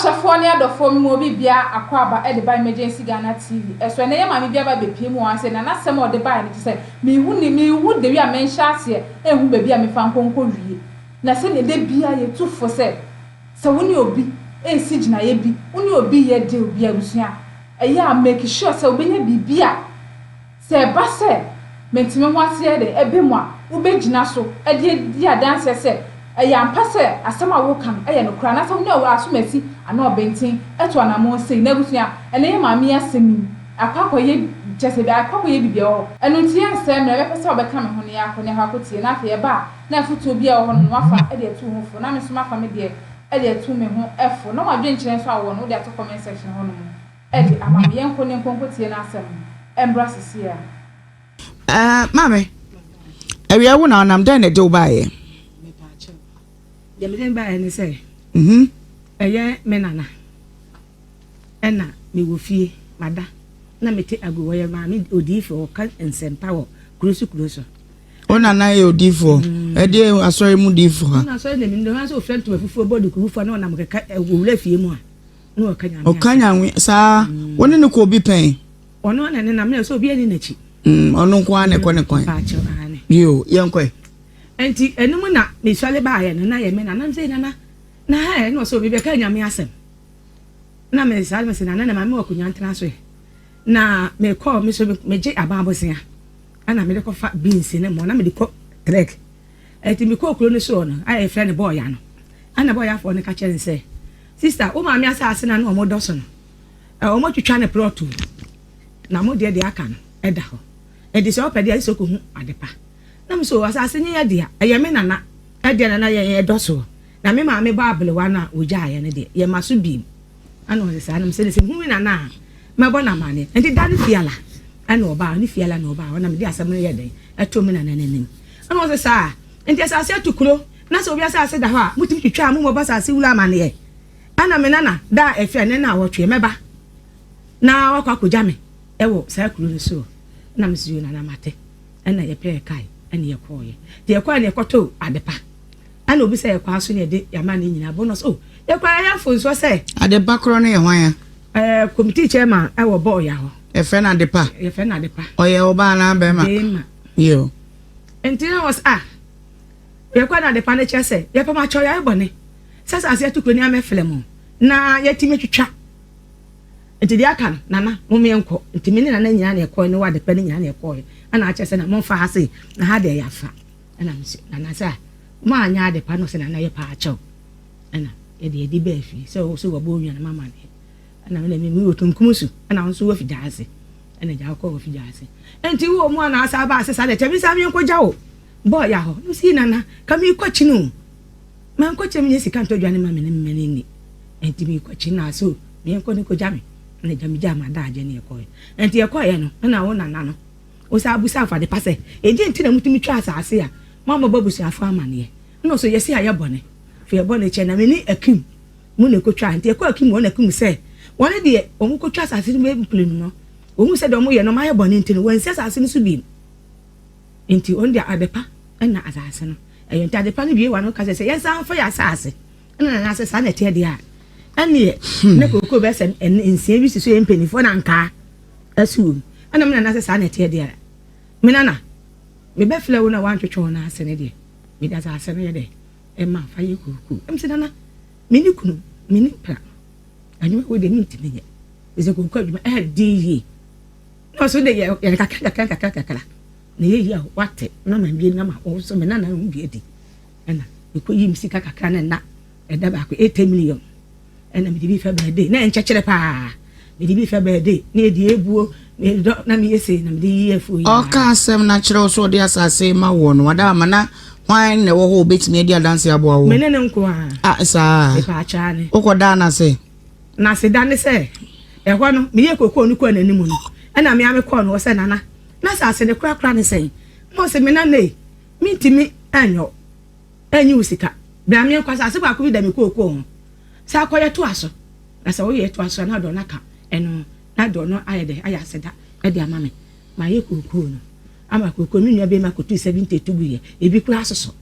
Ahyɛfoɔ ne adɔfoɔ me mu obi bia akɔ aba de ba Emergency Ghana TV ɛso ɛnɛ yɛ maame bi aba abɛpie mu wɔ ha sei na n'asɛm a ɔde baeɛ no kyesɛ menhu ne menhu dewi a menhyɛ aseɛ nhu baabi a menfa nkɔ nkɔ wie na sɛdeɛ da biara yɛtu fo sɛ sɛ wo ne obi resi gyinaeɛ bi wo ne obi reyɛ deal bi abusua ɛyɛ a make sure sɛ wobɛnya biribi a Sɛ ɛba sɛ mente-me-ho-ase de ba mu a, wubegyina so de adi adanse sɛ ɛyɛ ampa sɛ asɛm a woreka no yɛ nokorɛ anaasɛ wo ne asomasi anaa ɔbenten atu anammɔn sei. N'abusua, ɛnnɛ yɛn maame yi asɛm yi akɔ akɔyɛ, kyerɛ sɛ akɔ akɔyɛ biribi wɔ hɔ. Ɛno nti yɛnsɛe mmerɛ, mɛpɛ sɛ wobɛka me ho na yɛakɔ na yɛakɔ akɔtie, na afei ɛba a, na afotuo biara a ɛwɔ hɔ no, woafa de atu wo ho fo, na me nso mafa me deɛ de atu me ho fo, na w'adwenkyerɛ nso a wowɔ no, wode ato comment section hɔ nom. De ama me. Yɛnkɔ ne nkɔ nkɔtie n'asɛm no mbra sesiaa. Eh, maame, awia wo na ɔnam dɛn na ɛde wo baeɛ? Mepaakyɛw, deɛ mede me baeɛ ne sɛ, Mhm. ɛyɛ me nana, ɛna mewɔ fie, mada, na mete agu, wɔyɛ maame odiyifoɔ, ɔka nsɛmpa wɔ kuro so kuro so. Wo nana yɛ odiyifoɔ? Mm. Ɛdeɛ asɔre mu diyifoɔ ha? Ɔno asɔre na menim, ɔno sɛ ofira ntoma fufuo bɔ duku fufuo na ɔnam keka owura fie mu a. na ɔka nyame Ɔka nyame saa. Wo ne no kɔ obi pɛn? Ɔno na ne nam na sɛ obi ani n'akyi. Mm, ɔno nko ara na ɛkɔ ne kwan. Paakyɛw, aane. Yo, yɛnkɔ ɛ. Nti ɛno mu na mesɔre baayɛ no na yɛ me nana sɛ nana na ha ɛ na ɔsɛ obi bɛka nyame asɛm na me saa me sɛ nana na maame wɔ akonnwa ntena so ɛ na mekɔ me so megye aban abosea ɛna mede kɔfa beans ne mmɔ na mede kɔ trek ɛnti mekɔ kuro no soɔ no a yɛfrɛ no bɔɔya no ɛna bɔɔyafoɔ no ka kyerɛ no sɛ Sister, wo maame asase no a na wɔdɔ so no, wɔatwitwa no plɔt o, na mo deɛ deɛ aka no da hɔ. Enti sɛ wopɛ deɛ a, gye sɛ wokɔhu adepa. Na me so, asase no yɛ dea, ɛyɛ me nana deɛ na na yɛn yɛdɔ soɔ. Na me maame bɔ abelewa no a wɔgyaeɛ no deɛ, yɛma so bio. Ɛna ɔse saa, na me sɛ, sɛ mehu me nana a, mɛbɔ no amaneɛ. Enti da no fiala ɛna ɔbaa, ne fiala na ɔbaa hɔ, na mede asɛm no yɛɛ dɛn, ɛtoo me nana no anim. Ɛna ɔse saa, enti asase atu kuro, Na sɛ obi asase da hɔ a, motumi twitwa a mommɔbɔ asase wura amanneɛ. Ɛna me nana da a ɛfiri ɛnnɛ nnawɔtwe mɛba na wakɔ akɔgya me wɔ saa kuro no soɔ. Ɛna mese yoo nana mate. Ɛna yɛpɛɛ kae ɛna yɛkɔɔeɛ. Nti yɛkɔɔeɛ na yɛkɔtoo adepa. Ɛna obi sɛ yɛkɔ aso na yɛde yɛamanneɛ nyinaa bɔ no ɔse oh yɛkɔ a yɛayɛ mfomsoɔ sɛ. Adepa korɔ no yɛ hwan a? Ɛɛ committee chairman ɛwɔ Bɔɔya hɔ. Yɛfrɛ no Adepa? Yɛfrɛ no Adepa. Ɔyɛ ɔbaa anaa bɛrima? Bɛrima. Yoo. Nti na ɔse ah Yɛkɔ na adepa no kyerɛ sɛ yɛpɛ mo akyɛw yɛayɛ bɔne sɛ asase atu kuro ni amɛfrɛ mo na yɛatumi atwitwa nti deɛ aka no nana mom yɛnkɔ nti me ne nana nyinaa na yɛkɔɛ ne wɔ adepa no nyinaa na yɛkɔɛ ɛna akyerɛ sɛ na momfa ha sei na ha deɛ yɛafa ɛna me sɛ nana sɛ a mo anyɛ adepa no sɛ nana yɛpɛ akyɛw ɛna yɛde yɛde bɛɛ fie sɛ wo sɛ wɔbɔ onua no mama deɛ ɛna me na me wɔ tunkum so ɛna wo nso wɔ figya ase ɛna gya wokɔ wɔ figya ase nti wɔ mu a na asa aba ase saa deɛ kyɛ me nsa menkɔgya wo Bɔɔ ya hɔ. Na ɔse, Nana, ka meekɔ akyi no o. Mankɔ akyi a mennya sika ntɔ aduane mma me ne me mma no nni. Ɛnti meekɔ akyi na so menkɔ no kɔgya me. Ɛna agya megyaa m'adaagye ne yɛkɔeɛ. Ɛnti yɛkɔeɛ no, ɛna wo nana no, ɔsan busaa Mfadepa sɛ, Ɛdeɛn nti na motumi twa asaase a moammɔbɔ abusuafoɔ amaneɛ? Ɛna ɔse, Yɛse ayɛ bɔne. Fa yɛn bɔne kyɛ. Na me ne Akim mu na ɛkɔtwaa. Nti yɛkɔɔ Akim hɔ na Akim sɛ, wɔn deɛ wɔkɔtwa asaase no bɛyɛ mprenu no, wɔhuu sɛ deɛ wɔyɛ no wɔayɛ bɔne nti no, wɔansi asaase no so bio. Enti ɔno deɛ adepa na asase no ɛyɛ. Nti adepa no bue w'ano ka sɛ, sɛ yɛnsan mfa yɛn asase na nana sɛ saa na ɛteɛ deɛ a, ɛneɛ hmm. na kookoo bɛyɛ sɛ nsia bi si so yɛ mpanimfoɔ na nkaa ɛso wɔ mu. Ɛna me nana sɛ saa na ɛteɛ deɛ a, me nana mebɛfrɛ wo na woantwetwe wo nan ase no deɛ, mede asase no yɛ dɛ ɛma fa yɛ kookoo. Ɛm sɛ nana, me ne kunu, me ne mpra, adwuma wei deɛ mentumi nyɛ. Ɛsɛ kookoo adwuma ɛyɛ yie. Na ɔso de yɛ yɛ kakra kakra kakra kakra na yɛ yie a wate na ma bie na ma ɔso me nana ho bi adi ɛna mekɔ yi me sika kakra na ɛna ɛda baako 80 million ɛna mede bi fɛ bɛɛde na ɛnkyɛkyerɛ paa mede bi fɛ bɛɛde na ɛdi ebuo medɔ na meyɛ sei na mede yi afuo yi. Ɔka asɛm no akyerɛ wo sɛ ɔde asase ma woɔ no wada ama na hwan na ɛwɔ hɔ obɛtumi adi adanse aboa wo? Me ne ne nko a. Ah saa. Mepaakyɛw ne. Wokɔdaa no ase? Na aseda ne sɛ, ɛhɔ no, meyɛɛ kookoo no kɔɔ n'anim no, ɛna me ara mekɔɔ no hɔ sɛ, Nana, n'asase no korakora ne sɛn? Na ɔse, Me nana ei, mentumi nyɔ, nnye wo sika. Bra menkɔ, asase baako bi da me kookoo ho, sɛ akɔyɛ toa so, na sɛ woyɛ toa so a, na wode ɔno aka ɛno ho, na de ɔno ayɛ dɛn, ayɛ aseda de ama me. Mayɛ kookoo no ama kookoo no, me nua barima kɔtuu 72 guiɛ, ebi koraa soso.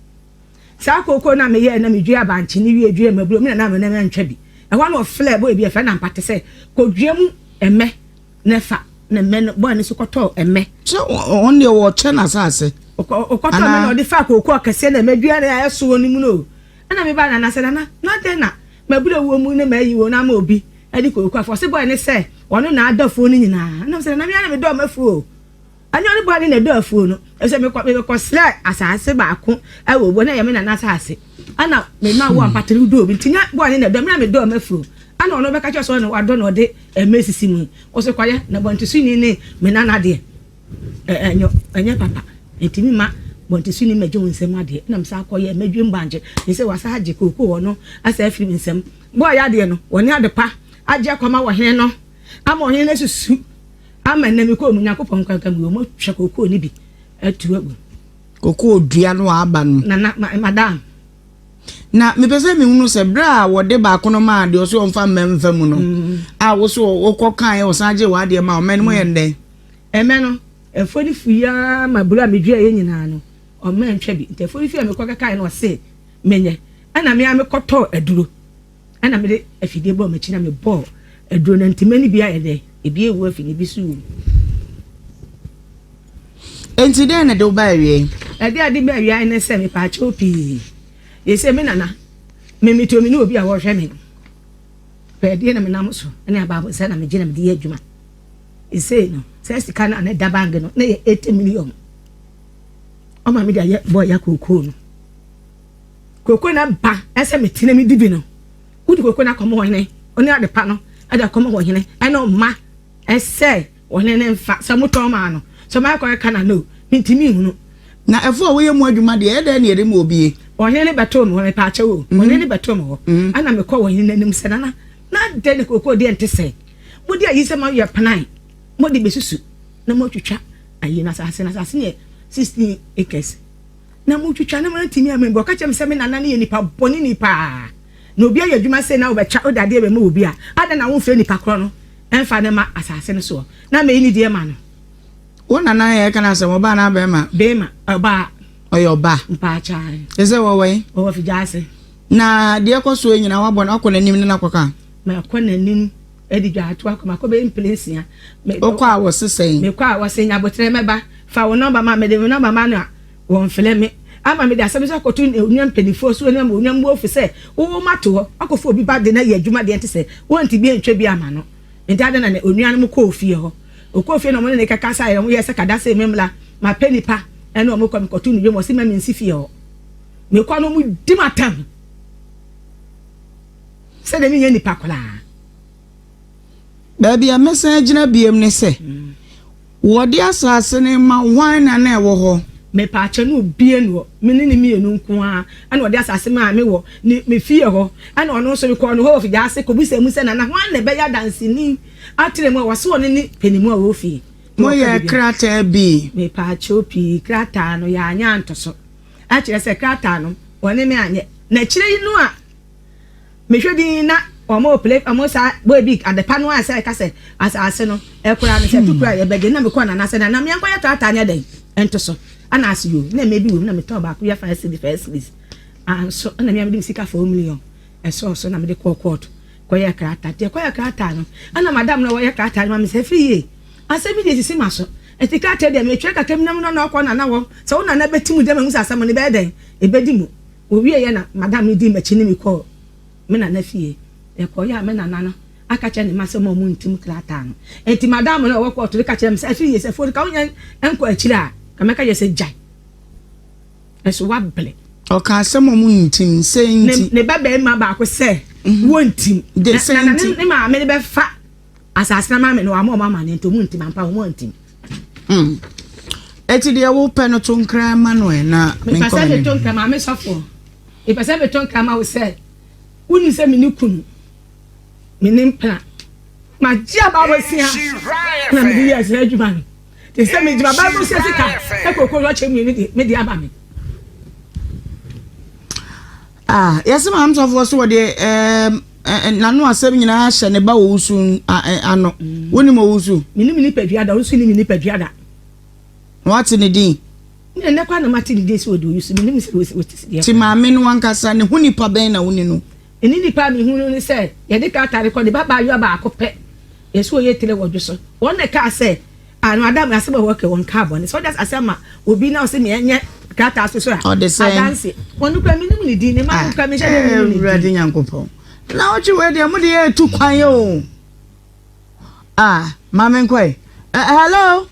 Saa kookoo no a meyɛɛ na meduaa bankye ne wie duaa mmaburo, me nana amma mantwa bi. Ɛhɔ ara na ɔfrɛɛ bɔɔ bi a yɛfrɛ no Ampate sɛ, Kɔdua mu mmɛ na fa. Na mmɛ no, bɔɔ no nso kɔtɔɔ mmɛ. Sɛ ɔno deɛ wɔkyɛ n'asase. Ɔkɔtɔɔ mmɛ na ɔde faa kooko akɛseɛ na mmɛ dua na ɛso wɔ ne mu no o. Ɛna mebaa Nana sɛ, Nana, na adɛn na mabura wuo mu ne mayi wɔ no ama obi de kooko afa? Ɔse bɔɔ no sɛ ɔno na adɔ afuo no nyinaa. Ɛna mesɛ, Nana, me ara na medɔɔ m'afuo o. Ɛnyɛ ɔno bɔne na ɛdɔ afuo no, ɛfiri sɛ mekɔ mekɔsrɛɛ asase baako wɔ obi hɔ, na ɛyɛ me nana asase, ɛna mema wo ampatare wodɔɔ bi, nti nyɛ bɔne na ɛdɔ me na medɔɔ m'afuo, ɛna ɔno bɛka kyerɛ sɛ ɔno wadɔ na ɔde ɛmɛ sisi mu yi, wo so kɔyɛ, na bɔntesoni ne me nana deɛ, ɛnyɛ ɛnyɛ papa, nti mema bɔntesoni mmɛgye wo nsam adeɛ, ɛna mesan kɔyɛ mɛdwam bankye, ne sɛ wasa agye kookoo wɔ no asa afiri me nsam, bɔɔ yɛ adeɛ no, wɔne adepa agye akɔma ɔhene no, ama ɔhene no asusu. Ama nnɛ mekɔɔ mu Nyankopɔn nkanka mu wɔn atwa kokoo no bi atu agu. Kokoo dua no aba no. Nana ma madam. Na mepɛ sɛ mehunu sɛ berɛ a wɔde baako no maa deɛ ɔsɛ ɔmfa mmɛ mfa mu no mm. a wo so wokɔ kaeɛ ɔsan gye w'adeɛ ma ɔmɛ no mo yɛ ndɛn? Ɛmɛ no ɛfoɔ no fui ara ma buro a meduaeɛ nyinaa no ɔmɛ ntwa bi nti ɛfoɔ no fui a mekɔ kɛkaeɛ no ɔse menyɛ ɛna me a mekɔtɔɔ aduro. Ɛna mede afidie bɔɔ m'akyi na mebɔɔ aduro no nti m'ani bi ayɛ dɛ ebi ewu afi ne bi so wom. Enti dɛn na ɛde wo baa awiei? Ɛde ade baa awiei ne sɛ mepaakyɛw pii. Yɛsɛ me nana, me metuo me ne obi a wɔhwɛ me. Pɛɛdeɛ na menam so ne abaabo sɛ na megye na mede yɛ adwuma. Ɛsei no, sɛ sika no a na ɛda bank no na yɛ 80 million. Ɔma mede ayɛ bɔɔ ya kookoo no. Kooko na ba ɛsɛ me tena me di bi no wode kooko no akɔma ɔhene ɔne adepa no ɛde akɔma ɔhene ɛne ɔma ɛsɛ ɔhene ne nfa sɛ motɔn maa no sɛ ɔma ɛkɔ ɛka na no mentumi nhunu. Na ɛfo a woyɛ mu adwuma deɛ ɛdɛn na yɛde ma obie? Ɔhene no bɛtoo me hɔ mepaakyɛw o ɔhene no bɛtoo me hɔ ɛna mekɔ ɔhene no anim sɛ nana na adɛn na kooko deɛ nte sɛ mode ayi sɛ moayɛ penan mode bɛsusu na moatwitwa ayi no asase no asase no yɛ 16 acres. Na motwitwa na moantumi amma bi. Ɔka kyerɛɛ me sɛ me nana no yɛ nipa bɔne ni paa. Na obi ayɛ adwuma sei na wobɛtwa wode adeɛ bɛma obi a, adɛn na womfrɛ nipa korɔ no mfa no mma asase no soɔ na mɛyi ne deɛ ma no? Wo nana yɛ ɛka no asɛm, ɔbaa anaa bɛrima? Bɛrima, ɔbaa. Ɔyɛ ɔbaa. Mpaakyaa. Te sɛ wɔwɔ yi? Wɔwɔ Figyase. Na deɛ ɛkɔ soɔ nyinaa wabɔ no, wakɔ n'anim ne no akɔka? Makɔ n'anim. Ɛde dwaato akɔ makɔ bɛyɛ mpile nsia. Wokɔ a wɔse sɛn? Mekɔ a wɔse nya aboterɛ mɛba. Fa wo nɔmba ma mede me nɔmba ma no a wɔmfrɛ me. Ama mede asɛm nso akɔto onua mpanimfoɔ so ne onua mmuofo sɛ wo mato hɔ akɔfa obi ba de no ayɛ adwuma deɛ nte sɛ wɔntumi antwa bi ama no. Nti adɛn na onua no kɔɔ fie hɔ. Ɔkɔɔ fie na wɔne no kɛkasaeɛ wɔyɛɛ sɛ kada sei memmra mapɛ nipa ɛne wɔn kɔ mekɔto no dwam ɔse ma mensi fie hɔ. Mekɔ no wɔdi m'atam. Sɛdeɛ menyɛ nipa koraa. Baabi a mɛsan agyina biom ne sɛ, wɔde asase no rema hwan na na ɛwɔ hɔ? Mepaakyɛ no obia ni hɔ, me ne no mmienu nko ara ɛna ɔde asase maa me wɔ ne me fie hɔ, ɛna ɔno nso mekɔɔ ne hɔ wɔ Figyase kɔbisaa mu sɛ nana hwan na ɛbɛyɛ adanseni akyerɛ mu a wɔse ɔno ne panimu a ɔwɔ fie. Moyɛɛ krataa bi? Mepaakyɛw pii, krataa no yɛanyɛ anto so, akyerɛ sɛ krataa no wɔne me anyɛ, na akyire yi no a. Mehwɛ dinn na wɔn play wɔn saa boy bi adepa no a sɛ ɛka sɛ asase no ɛkora no sɛ tukura yɛ bɛgye na mekɔ nana sɛ nana meɛnkɔ yɛ taataa nyɛ dɛn ɛnto so ɛna ase yoo na ɛmɛ bi wɔ mu na metɔn baako yɛ 5 cedi 5 cedis anso ɛna mea mede me sika 4 million ɛsɔɔ so na mede kɔɔ court kɔyɛ krataa nti ɛkɔyɛ krataa no ɛna madam na wɔyɛ krataa no ma me sɛ firi yie asɛm bi deɛ sisi ma so ɛti krataa deɛ metwerɛ kakra mi na mo na ɔkɔ nana wɔ sɛ wo nana bɛti mu deɛ ma hu sɛ asɛm no bɛyɛ dɛn ɛbɛdi mu. Wɔwieeɛ na madam no dii m'akyi ne me kɔɔ me nana fie. Yɛkɔeɛ a me nana no aka kyerɛ ne mma sɛ mma wɔntim krataa no. Enti madam no a ɔwɔ kɔɔto no ka kyerɛɛ me sɛ, Afiri yie sɛ Fori ka wonyɛ nkɔ akyiri a, ka mɛka kyerɛ sɛ gyae. Nso woabrɛ. Ɔkaa sɛ mma wɔntim, sɛn nti? Ne ba barima baako sɛ wɔntim. Sɛn nti? Na ne maame no bɛfa Asase no ama me no wama wɔn amane nti wɔn ntim ampa wɔn antim. Mm. Eti deɛ wopɛ no to nkra ma no ɛ na menkɔ m'anim. Mepɛ sɛ meto nkra maame sɔfoɔ. Mepɛ sɛ meto nkra ma wo sɛ wonim sɛ me ne kunu me ne mpena magye aba abɔsia na mede yɛ saa adwuma no. Te sɛ megye aba abɔsia sika ɛkɔkɔ rɔkyɛ mmienu de mede aba me. Ah, yɛse maame sɔfoɔ so wɔde ɛɛm n'ano asɛm nyinaa hyɛ ne ba owusu ano. Mm. Wonim owusu? Menim nipadua da, owusu nim nipadua da. Na wate ne din? Ne nnɛ kwa na mate ne din sɛ ɔde owusu, menim sɛ wɔte si deɛ. Te maame no ankasa, ne ho nipa bɛn na woni no? Ɛne nnipa a mehunu no ne sɛ yɛde krataa rekɔ ne ba baayewa baako pɛ yɛsɛ ɔyɛ tire wɔ dwo so wɔn na ɛkaa sɛ ah no adam asɛm a wɔka wɔn kaa bɔne sɛ ɔde asase ama obi na ɔsɛ meɛ nyɛ krataa so so a adanse wɔn kura menim ne din ne ma no kura mehyɛ ne menim ne din. Awurade Nyankopɔn na ɔtwe wei deɛ mo de yɛ etu kwan yɛ o ah maame nkɔe hello.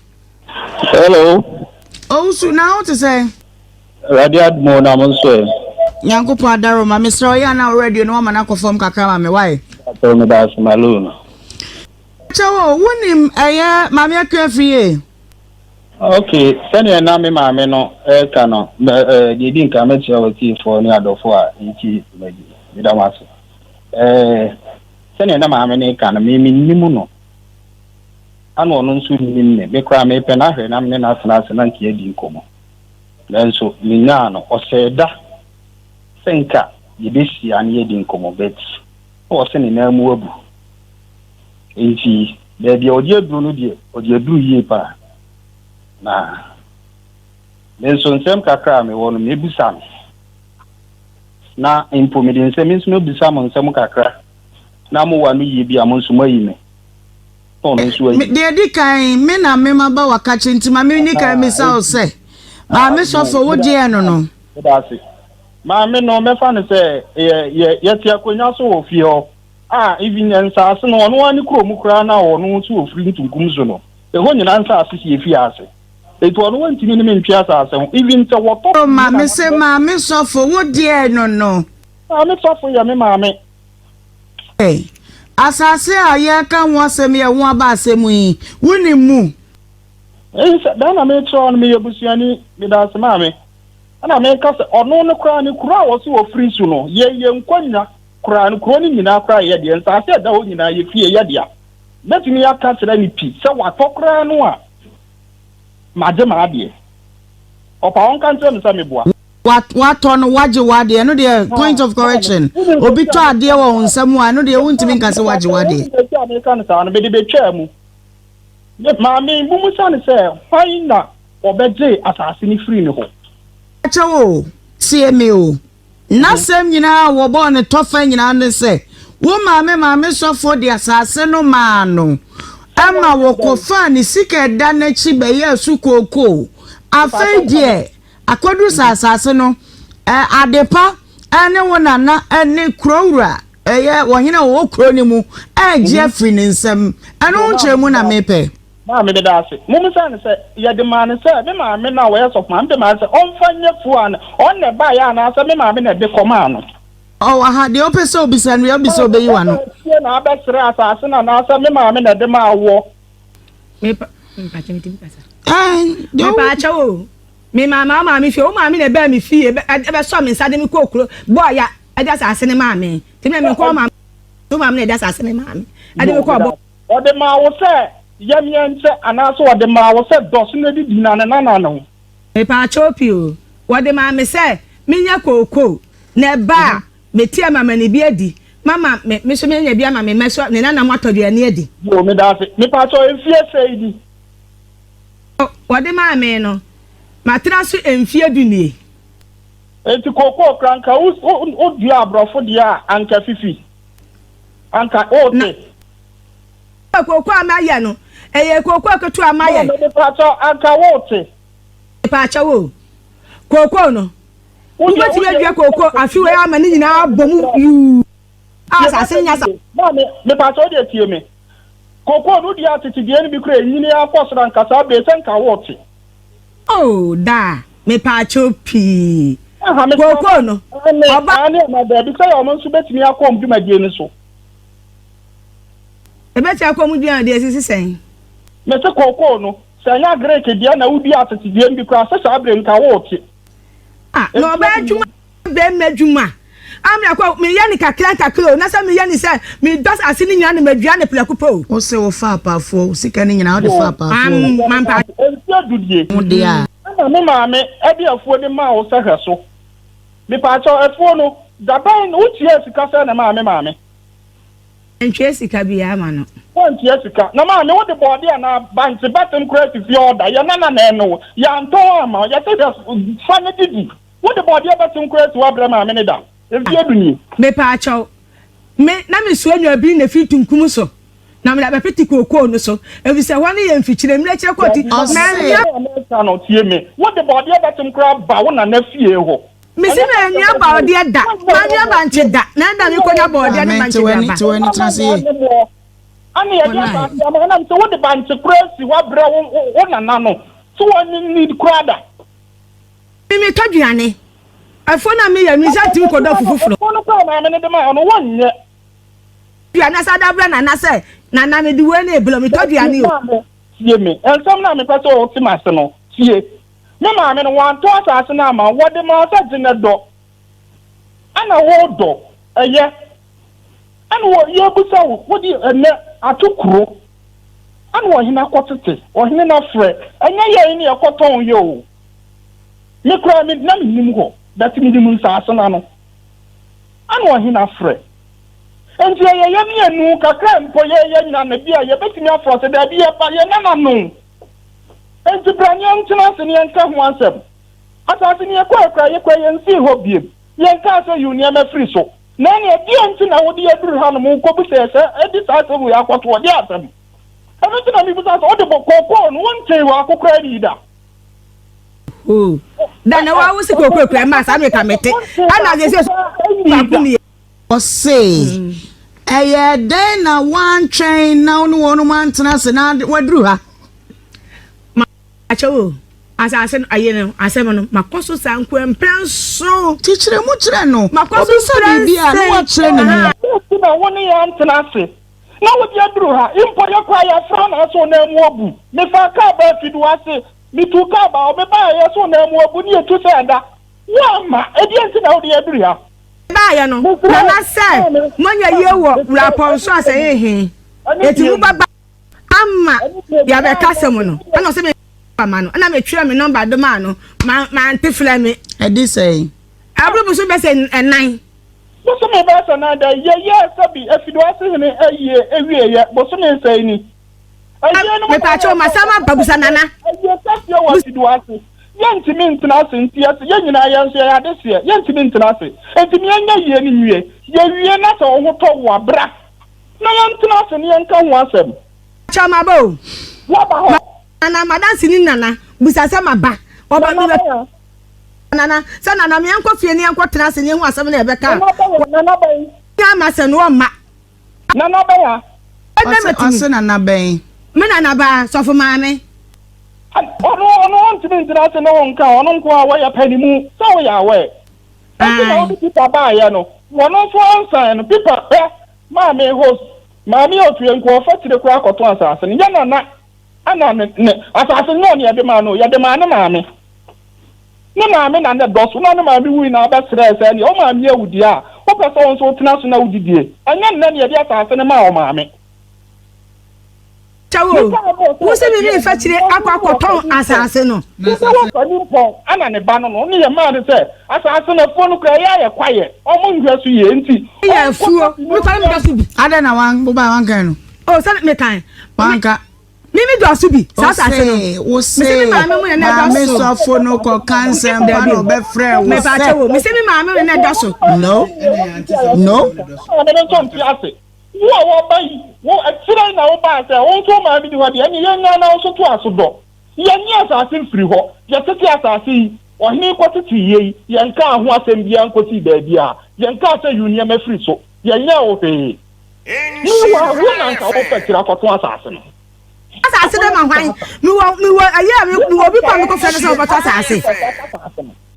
Hello. Owusu na wo te sɛ. Awurade adom o na mo nso ɛ. Nyankopɔn adaroma mesrɛ ɔyɛ ana wo radio no wama no akɔ fam kakra ma me wae. Pakyɛw meda ase Malone. Kyɛw o wonim ɛyɛ Maame Akua Afriyie? Ok, sɛdeɛ na me maame no reka no, deɛ ɛdi nkan mɛkyerɛ w'atiefoɔ ne adɔfoɔ a ɛretie dwumadie yi. Meda mo ase. Sɛdeɛ na maame no reka no, me mennim no, ɛna ɔno nso nnim me. Me koraa mepɛ no ahwɛ na me ne no atena ase na nka yɛadi nkɔmmɔ. Nanso menyaa no, ɔsɛɛ da sɛ nka yɛbɛhyia na yɛadi nkɔmmɔ but na ɔse ne nan mu abu. Enti baabi a ɔde aduru no deɛ, ɔde aduru yie paa. Na me nso nsɛm kakra a mewɔ no, mɛbisa no. Na mpo mede nsɛm, me nso mɛbisa mo nsɛm kakra, na mowɔ ano yie bi a, mo nso moayi me. Na ɔno nso ayi me. Deɛ ɛdi kan, me na me maba wakakye nti ma menni kan mmisa wo sɛ, Maame sɔfo, wo deɛ no no? Meda ase. Maame no, mɛfa no sɛ yɛ, yɛ, yɛte akonnwa so wɔ fie hɔ. A even nsaase no ɔno ara ne kuro mu koraa na ɔno nso ɔfiri ntunkum so no ɛhɔ nyinaa nsaase si efi ase eti ɔno wɔntumi ne me ntwe asaase ho even sɛ wɔtɔ Oh ma me se maame sɔfo wo deɛ no no. Maame sɔfo yɛ me maame. Hey, asase a yɛreka ho asɛm yi a ɛho aba asɛm yi, wonim mu? Eyi sɛ dɛn na mekyerɛ wo no meyɛ busuani medase maame ɛna meka sɛ ɔno no koraa ne kuro a wɔse wɔfiri so no yɛ yɛ nkonnwa koraa no, kuro no nyinaa koraa yɛ dea, nsaase a ɛda hɔ nyinaa yɛ fie yɛ dea. Mɛtumi aka akyerɛ no pi sɛ watɔ koraa no a, magye m'adeɛ. Ɔpa ɔnka nkyerɛ me sɛ meboa. Watɔ no, wagye w'adeɛ, ɛno deɛ point of correction. Obi tɔ adeɛ wɔ wo nsa mu a, ɛno deɛ wontumi nka sɛ wagye w'adeɛ. Wonim baabi a meka no saa no, mede bɛtwaa mu. Me maame mmusa no sɛ hwan na ɔbɛgyee asase no firii ne hɔ. Kyɛw o, tie me o. N'asɛm nyinaa a wɔbɔɔ no tɔfa nyinaa ne sɛ, Wo maame maame sɔfoɔ de asase no maa no ma wɔkɔfaa ne sika a ɛda n'akyi bɛyɛɛ so kookoo. Afei deɛ, akɔduru sɛ asase no, adepa ne wo nana ne kuro wura, ɛyɛ ɔhene a ɔwɔ kuro no mu, regye afiri ne nsam. Ɛno ho nkyerɛmu na mepɛ. Maame, meda ase. Mommisa no sɛ, yɛde maa no sɛ, me maame no a ɔyɛ sɔfo maame de maa no sɛ ɔmfa nyɛ fuo ana? Ɔno na ɛbaeɛ anaasɛ me maame na ɛde kɔmaa no? Ɔwɔ ha, deɛ wopɛ sɛ wobisa no, deɛ wobisa ɔbɛyi w'ano. Maame, wobaa fie na abɛsrɛ asase no anaasɛ me maame na ɛde maa woɔ? Mepa, mepa kyɛw, metumi kasa. Ɛɛ, deɛ Mepa kyɛw o. Me maame, wo maame fie, wo maame na ɛbaa me fie, ɛbɛsɔ me nsa de me kɔɔ kuro, bɔɔ ya, ɛde asase no maa me. Nti me menkɔ wo maame, wo maame na ɛde asase no maa me, ɛde me kɔɔ bɔ. Ɔde maa wo sɛ yɛmeɛ nkyɛ anaasɛ ɔde maa wo sɛ dɔ so na didi na ne nana ne ho? Mepaakyɛw pii o, wɔde maa me sɛ menyɛ kookoo na ɛba a meti ama manya bi adi, mama me me nso manya bi ama me mma so ne nana mo atɔ aduane adi. Yoo medaase. Mepaakyɛw mfie sɛi ni? Wɔde maa me no, matena so mfie du nie. Enti kookoo koraa anka wo wo dua aborɔfo deɛ a anka fifi anka wote. Na kookoo a mayɛ no ɛyɛ kookoo ketewa a mayɛ. Maame mepaakyɛw anka wote. Mepaakyɛw o kookoo no wobɛtumi adua kookoo afe wei ama ne nyinaa abɔ mu yuu a asase no nya sa. Maame mepaakyɛw wodeɛ tie me kookoo no wodua atete deɛ no bi koraa ɛnyini akɔ soro anka saa bere sɛ nka wote. Oh daa mepaakyɛw pii. Kookoo no ɔba. Aane anaa daabi sɛ wɔn nso bɛtumi akɔ wɔn dwumadie no so. Ɛbɛtumi akɔ wɔn dwumadie so sɛ sɛn? Mese kookoo no, sɛ ɛnyɛ Agric deɛ na wodua atete deɛ no bi koraa sɛ saa bere nka wote. Ah na ɔbaa adwuma bɛrima adwuma a me akɔ meyɛ ne kakra nkakra o na sɛ meyɛ ne sɛ medɔ asase no nyinaa na madua ne prɛko pɛ o. Wo se wo fa apaafoɔ wo sika no nyinaa wode fa apaafoɔ o. Mampa. Mfeɛ du die. Ho deɛ a. Ɛna me maame de afuo no maa wo sɛ hwɛ so. Mepaakyɛw afuo no da bɛn wo tuaa sika sɛn na ɛmaa me maame? Mantua sika biara ma no. Woantua sika. Na maame wode bɔɔde anaa bankye bɛtem koraa si fie ɔda. Yɛ nana na ɛne wo. Yɛantɔn amma wo. Yɛse hwɛ fa no didi. Wode bɔɔdeɛ bɛtem koraa si hɔ abrɛ maame no da. Mfeɛ du nie. Mepaakyɛw. Me, na mesoa nnuabin na firi tunkum so, na mede abɛpete kookoo no so, ɛfiri sɛ ɛhɔ no yɛ mfikyire, mmerɛkyerɛ kɔ ti, Ɔse. mannua. Asɛm a mereka no, tie me. Wode bɔɔdeɛ bɛtem koraa ba wo nana fie hɔ. Mese mannua bɔɔdeɛ da, mannua bankye da, na ɛda mekɔnya bɔɔdeɛ ne Maame, bankye te de w'ani, aba. te w'ani, tena ase yie. Ɛna yɛde asase ama, ɛnam sɛ wode bankye koraa si hɔ abrɛ wo nana no, sɛ wɔnni koraa da. Me metɔ aduane. Afuo no a meyɛ no, nsa ntumi kɔdɔ afu foforɔ. Afuo no koraa a maame no de maa wo no, wonyɛ. Aduane asa de abrɛ Nana sɛ, Nana mede wei na ɛbrɛ wo, metɔ aduane o. Maame, tie me. Nsɛm no a mepɛ sɛ wote m'ase no, tie. Me maame no, wantɔ asase no amma wo, wɔde maa wo sɛ gye na dɔ. Ɛna wodɔ, ɛyɛ. Ɛna wɔ, yɛrebisa wo, wode ɛnnɛ ato kuro, ɛna ɔhene akɔtete, ɔhene no afrɛ, ɛnyɛ yɛn ne yɛkɔtɔn yɛ o. Me koraa me, na mennim hɔ, but menim nsaase no ano. Ɛna ɔhene afrɛ. Enti ɛyɛ yɛn mmienu, kakra mpo yɛyɛ nya no bi a, yɛbɛtumi afrɛ sɛ daabi yɛba, yɛn nana no. Enti bra ne yɛntena ase ne yɛnka ho asɛm. Asase no yɛkɔɛ koraa yɛkɔɛ yɛnsii hɔ biem. Yɛnkaa sɛ yiw nneɛma firi so. Na ɛneɛ deɛn nti na wode aduru hanom wokɔbisa yɛ sɛ ɛde saa asɛm wei akɔto hɔ? Deɛ asɛm? Ɛno nti na mebisa sɛ wode bɔ kookoo no wontee wɔ akokora ani da? Oh, da na wa wo si kookoo kura ma saa meka mete. Ɛna sɛ sɛ baako nie. Ɔse, ɛyɛɛ dɛn na woantwɛn na wo ne wɔnom antena ase na woaduru ha? Akyɛw o, asase no, ayi no, asɛm no, makɔ so saa nkoa mprɛnson. Kyekyerɛ mu kyerɛ no. Makɔ so Obisa biribi a, na mprɛnson. wakyerɛ ne mu. Dɛn nti na wo ne yɛn antena ase na wode aduru ha? Mpo yɛkɔ a, yɛafrɛ wo nanso wo nan mu abu. Mefaa kaa baa Fidu ase. Mituu kaa baa hɔ. Mebaeɛ yɛse wo nan mu abu ne yɛtu sɛ ɛda. Woamma. Ɛdeɛn nti na wode yɛn aduru ha? Baeɛ no, Nana sɛ moanya yie wɔ Wurapɔn so asɛe he, enti mobɛba. ama yɛabɛka asɛm no ɛna ɔsɛ me ma no ɛna metwerɛ me nɔmba de maa no mante frɛ me. Ɛde sɛn? Aburo boso bɛsɛ ɛnan. Bosome bɛsɛ nan dɛ yɛyɛɛ sɛbi Afiduase hene ayie ɛwieɛ bosome sɛn ni? Ayie no mu na Mepaakyɛw masam aba busa nana. Ayie kɛseɛ wɔ Afiduase yɛntumi ntena ase nti yɛse yɛn nyinaa yɛn nso yɛyɛ adehyeɛ yɛntumi ntena ase nti meɛnyɛ yie no nwie yɛwie na sɛ wo ho tɔ wo a bra Na yɛntena ase na yɛnka ho asɛm. Kyɛ maba o. Woaba hɔ. Nana, m'adanseni Nana, bisa sɛ maba. Ɔba Nana me bɛn a? Nana, sɛ Nana, me yɛnkɔ fie na yɛnkɔ tena ase na yɛhu asɛm na yɛbɛka a. Nana bɛn a? Nana bɛn? Nya ama sɛ no ɔmma. Nana bɛn a? Ɛnɛ Ɔse, mɛtumi. ɔse Nana bɛn? Me Nana baa, sɔfo maame. Ɔno, ɔno ɔntumi ntena ase ne wo nka, ɔno nko ara wɔyɛ panimu, sɛ woyɛ aware. Ɛnti na Ae. wode pipa baeɛ no, wɔno nso ansan no, pipa pɛ. Maame host, Maame Otue nko ɔfa tire koraa kɔtɔn asase no, nyɛ Nana ɛna ne ne asase no nyɛ ɔne yɛde maa no o, yɛde maa ne maame. Ne maame na ne dɔ so na ne maame wui na abɛsrɛɛ sɛ ɛneɛ wo maame awu deɛ a wopɛ sɛ wo nso wotena so na wodidie, ɛnyɛ nnɛ na yɛde asase no maa wo maame. Kyɛw o, wo se me merefa kyire akɔ akɔtɔn asase no. Wo sɛ wo nimpɔn ana ne ba no no ne yɛ maa no sɛ asase no afuo no koraa ɛyɛ ayɛ kwaeɛ ɔmo nhwɛ so yie nti Yɛ afuo, me koraa me dɔ so bi. Adɛn na wan wo bae wankan no? O sɛ me kan. Wanka. Me me dɔ so bi saa asase no. Wo se maame sɔfo no kɔ ka nsɛmpa na ɔbɛfrɛ wo sɛ. Me se me maame no na ɛdɔ so. No no. Maame no nso nte ase. Wo a wɔba yi, wo, akyire yi na wobaa sɛ wo nso wo maame nni hɔ deɛ, ɛnneɛ yɛnnyaa na wo nso toa so dɔ. Yɛnnye asase mfiri hɔ. Yɛtete asase yi, ɔhene yi kɔtetee yei, yɛnkaa ho asɛm biara nkɔsii baabiara. Yɛnkaa sɛ yi wo nneɛma firi so. Yɛnyɛɛ wo hwee. Meanwhile, wo na anka wopɛ akyire akɔtɔn asase no. Asase no ma hwan? Mewɔ, mewɔ, ɛyɛ a, mewɔ obi kɔ a mekɔfrɛ no sɛ ɔbɛtɔ asase.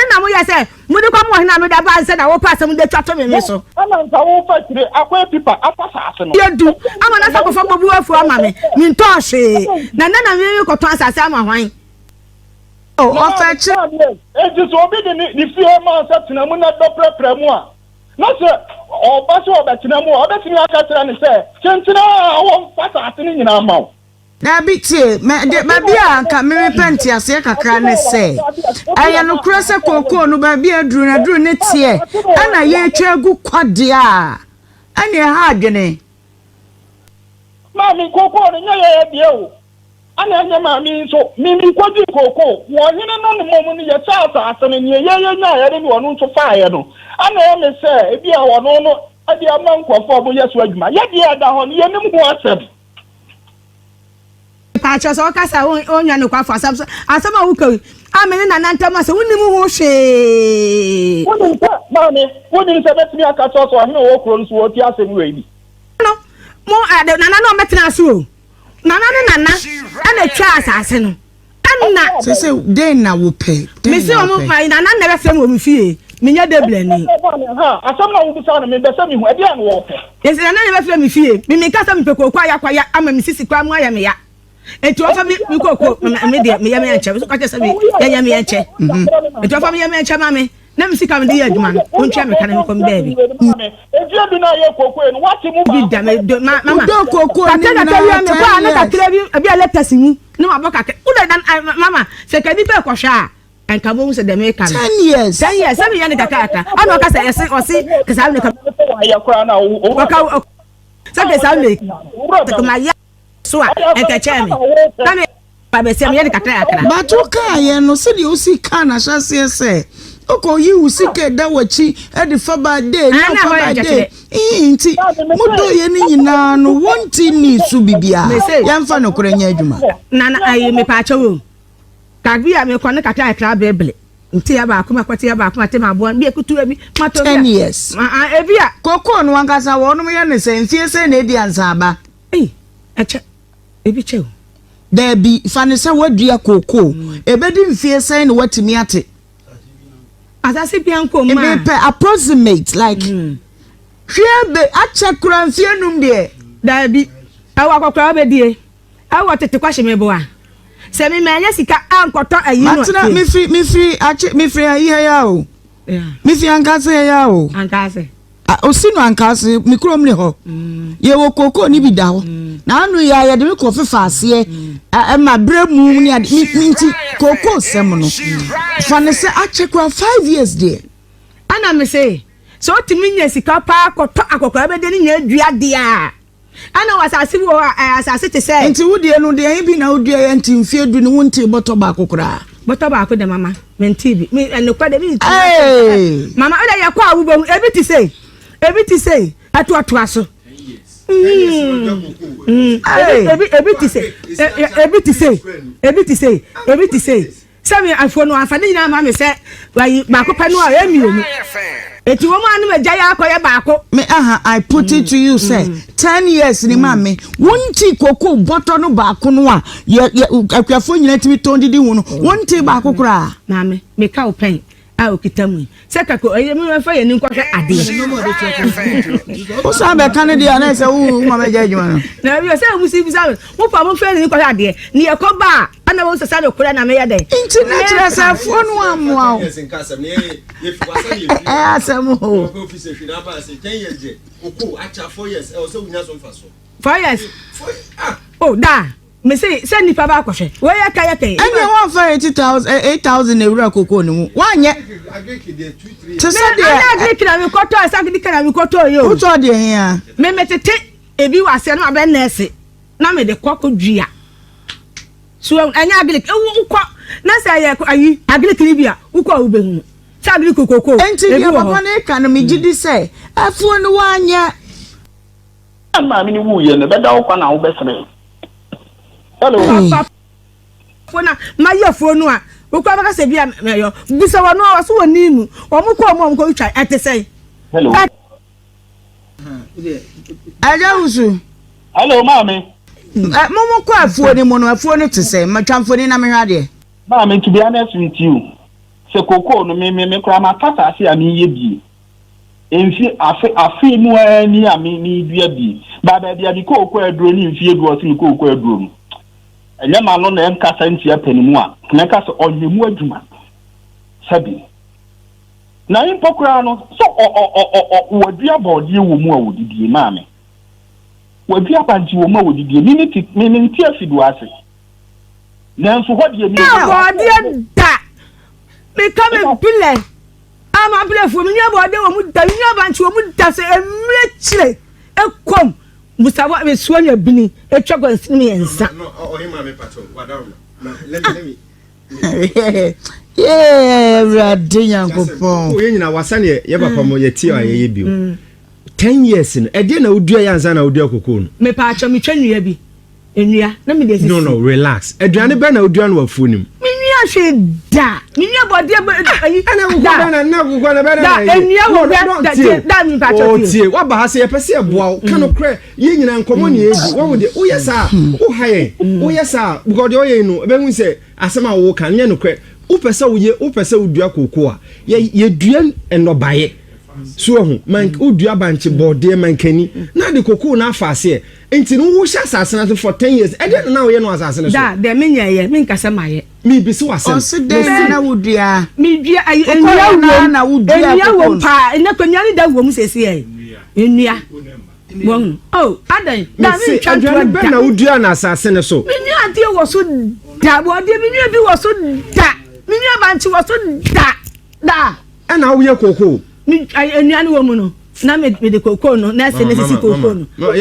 Ɛna moyɛ sɛ mode kɔma ɔhene a mede aba ansa na wopɛ asɛm de atwa to me me so. Ɛna nka wofa akyire akɔ apipa afa asase no. Yɛ du ama no asa akɔfa bobu afuo ama me, mentɔɔ hwee, na nnɛ na merekɔtɔn asase ama hwan? O, ɔfa akyire. Enti sɛ obi de ne fie ma wo sɛ tena mu na dɔ prapra mu a, na sɛ ɔba sɛ ɔbɛtena mu a, wobɛtumi aka akyerɛ no sɛ, Kyenkyene a wɔmfa asase no nyinaa mma wo. Daabi, tie, mɛ, de, baabi a anka merepɛ nteaseɛ kakra ne sɛ, ɛyɛ nokorɛ sɛ kookoo no baabi a aduru no aduru ne teɛ ɛna yɛretwa agu kwa deɛ a, ɛne ɛha adwene. Maame, kookoo no nyɛ yɛn deɛ o, ɛna ɛnyɛ maame yi nso. Me, mekɔgyee kookoo wɔ ɔhene no ne mmom no, yɛkyɛɛ asase no, neɛ yɛn yɛnyaeɛ no ne ɔno nso faeɛ no, ɛna ɛyɛ me sɛ ebia ɔno no. De ama nkurɔfoɔ a wɔyɛ so adwuma. Yɛ deɛ ɛda hɔ no, yɛnnim ho asɛm. Mpakyɛw sɛ ɔka sɛ ɔnyɛ nokwafo asɛm so asɛm a woka yi a me ne nana ntam asɛm wonim ho hwee. Wonim sɛ maame wonim sɛ mɛtumi aka kyerɛ sɛ ɔhene ɔwɔ kuro no so wɔti asɛm wei bi. No mo ɛde nana na ɔmɛtena ase o nana ne nana ɛna atwa asase no. Ɛna. Sese dɛn na wopɛ? Dɛn Mese na wɔn wopɛ? ma nana na ɛbɛfrɛ me wɔ me fie. Menyɛ Debrani. Asɛm na wobisa no, mepɛ sɛ mehu, ɛdeɛn na wɔpɛ? Mese nana na ɛbɛfrɛ me fie. Me menka sɛ mepɛ kooko a yɛakɔ ya ama me sisi koraa mu ayɛ me ya. Enti wɔmfa me me kooko me deɛ meyɛ me ɛnkyɛ. Me so ka kyerɛ sɛ me yɛyɛ me ɛnkyɛ. Enti wɔmfa me yɛ me ɛnkyɛ ma me. Na me sika mede yɛ adwuma no, wɔntua me ka na mekɔ me baabi. Bi da me do ma mama. Wodɔ kooko ne Kakra kakra nyinaa bi a mekɔ a ten na years. kakra bi ebi a letters mu na mabɔ kakra. Wodɔ dan mama sɛ ka nipa ɛkɔhwɛ a nka bohu sɛ deɛ meka no. 10 years. 10 years sɛ meyɛ no kakra kakra ɛna ɔka sɛ ɛse ɔse kasa me ka ɔka sɛ kasa me ka ma yɛ so a ɛnka kyɛn me na me ba bɛsɛ meyɛ no kakra kakra. But wo kaa yɛ no sɛdeɛ wosi kaa no ahyɛaseɛ sɛ wokɔ yi wo sika ɛda w'akyi de fa ba day na Ah, na fa hɔ yɛ ba day nkyɛkyerɛ. Ii, nti modɔ yɛ no nyinaa no wɔnti nni so bibiaa Mese. yɛmfa nokorɛ nyɛ adwuma. Nana ayi mepaakyɛw o kabi a mekɔ ne kakra kakra bebree nti ya baako ma kɔte ya baako ma te ma aboa bi ekutu ebi ma to bi 10 a years. ma a ebi a Kokoo no ankasa wɔnom yɛ no sɛ mfie sɛn na ɛdi ansa aba? ei ɛkyɛ ebi kyɛ o. Daabi, fa no sɛ woadua kookoo, ɛbɛdi mfie sɛn na woatumi ate? Asase bia nko mma. Mepɛ approximate like hwɛ be akyɛ koraa mfie num deɛ. Daabi, ɛwɔ akɔkora wobɛdie, ɛwɔ tete kwahye meboa. Sɛ me manya sika ankɔtɔ ayi no a. Matena mefiri mefiri akye mefiri ayi ha ya o. Mefiri Ankaase ha ya o. Ankaase. Osi no Ankaase me kurom ne hɔ. Yɛwɔ kookoo ne bi da hɔ. Na ano yi a yɛde me kɔ fefa aseɛ ɛma berɛ mu ne ade me nti kookoo sɛm no fa ne sɛ akyɛ koraa 5 years deɛ. Ɛna me se sɛ wotumi nya sika paa kɔtɔ akɔkora bɛde ne nyinaa dua deɛ a ɛna wɔ asase bi wɔ hɔ a ɛyɛ asase te sɛ. Nti wo deɛ no deɛ bi na wodua yɛ nti mfie du no wontee bɔtɔ baako koraa. Bɔtɔ baako de mama mentee bi me ɛnokora de mi nti. Hey! Mama wode yɛ kɔ a wobɛhu ebi te sei ebi te sei ɛtoatoa so. Hey! Ebi ebi te sei ebi te sei ebi te sei ebi te sei sɛ me afuo no afa ne nyinaa ma me sɛ wayi baako pɛ no a ɛyɛ mmienu eti wɔn a no agya yɛ akɔyɛ baako. Me aha I put it to you sɛ 10 years ni ma me wonti koko bɔtɔ no baako no a yɛ yɛ akuafoɔ nyinaa tumi tɔn didi ho no, wonti baako koraa. Maame meka wo pɛn a okita mu yi sɛ kako ɛyɛ mi fa yɛ ni nkɔhwɛ adeɛ. Wosan bɛka no deɛ a na ɛsɛ wo ma bɛgya adwuma no. Na ebi sɛ ebi si bisa mo fa mo fɛ ni nkɔhwɛ adeɛ ni yɛ kɔ ba a ɛna wɔn sɛ sɛ kura na meyɛ dɛ. Nti na kyerɛ sɛ afuo no ammoa wo. Ɛyɛ asɛm o. 4 years o daa mese sɛ nipa ba akɔhwɛ wɔyɛ ka yɛ kɛn. Ɛnna wɔnfa 80,000, 8,000 na ewura koko ne mu wanyɛ te sɛ deɛ. Ɛnyɛ agric na mi kɔtɔ ɛsɛ agric na mi kɔtɔ yi o. Wotɔ deɛ hia. Me me tete ebi wɔ aseɛ na ma bɛ nɛɛse na mi de kɔ kɔ dua so ɛnyɛ agric ewu wokɔ na sɛ ɛyɛ ayi agric ni bi a wokɔ a wobɛhunu sɛ agric koko Nti ebi deɛ wɔ papa hɔ. ne ka no megye di sɛ afuo no wanyɛ. Maame no wuyɛ no bɛda wo kwan a wobɛsere. Hello. Papa fo na mayɛ afuo no a wokɔ bɛka sɛ bi a mɛyɔ bisa wɔn a wɔso wɔ ni mu wɔn kɔ wɔn a wɔn kɔ twa ɛte sɛn. Hello. Ɛgya wusu. Hello maame. Ɛ mo mo kɔ afuo no mu no, afuo no te sɛ matwa mfoni na mehwɛ adeɛ. Maame, to be honest with you, sɛ kokoo no me me me koraa mata asase a meyɛ bie. Mfe afe afe mu ara ni a me medua bie. Ba baabi a me kooko aduro ne mfie du ɔse me kooko aduro no. Ɛnyɛ ma no na ɛnkasa ntia panimu a, mɛka sɛ ɔnyɛ mu adwuma. Sɛbi. Na mpo koraa no, sɛ ɔ ɔ ɔ ɔ ɔ wadua bɔɔdeɛ wɔ mu a wɔdidie maame. Wadua bankye wɔ mu a wɔdidie. Me me te me mente afidu ase. Nanso hɔ deɛ me. Bɔɔdeɛ da. Meka me bilɛ. Ama bilɛfoɔ me nua bɔɔdeɛ wɔ mu da. Me nua bankye wɔ mu da sɛ mmerɛ kyerɛ ekɔm. Musawa mesoa nua bini etwa gwansini mmiɛnsa. Yee, Awurade Nyankopɔn. Yɛn nyinaa wasa neɛ yɛ papa mo yɛtie a yɛyɛ bio. 10 years no, ɛdeɛ na wodua yɛ ansa na wodua kokoo no? Mepaakyɛw, metwa nnua bi. Nnua, na mede asisi. No, no, relax. Aduane bɛn na wodua no wɔ afuo no mu? Menua hwee da. Menua bɔdeɛ bɔ ayi. Ɛna kokoo bɛn na na kokoo na bɛn na Da, nnua wɔ hɔ. Da, tie, da, mepaakyɛw tie. Tie, waba ha sɛ yɛpɛ sɛ yɛboa wo. Ka nokorɛ, yɛn nyinaa nkɔmmɔ ne yɛdi. Wahu deɛ, woyɛ saa a, woha yɛn. Woyɛ saa a, because deɛ ɔyɛ yi no, ɛbɛhu sɛ asɛm a woka no nyɛ nokorɛ. Wopɛ sɛ woyɛ, wopɛ sɛ wodua kookoo a, yɛ, yɛdua nnɔbaeɛ. So wahu, man, wodua bankye, bɔɔdeɛ, mankani, na de kookoo no afa aseɛ. Nti no wohyɛ asase no ase for ten years, ɛdeɛn na na woyɛ no wɔ asase no so? Da, deɛ menyɛeɛ, menka sɛ mayɛ. Mebisa wo asɛm. Ɔse dɛn na na wodua? Medua, ayi, Wokɔeɛ nnua no ara wom, na wodua nnua koko wom no? paa, nnɛ kɔ nnua no da wom seesei, nnua, wɔn, oh, adɛn, da, Mese, mentwa ntorɔ aduane bɛn da. na wodua no asase no so? Menua adeɛ wɔ so da, bɔɔdeɛ, menua bi wɔ so da, menua bankye wɔ so da, da. Ɛna woyɛ kookoo? Me nnua no wɔ mu no, na me mede kookoo no na ɛsɛ na sisi kookoo no. Na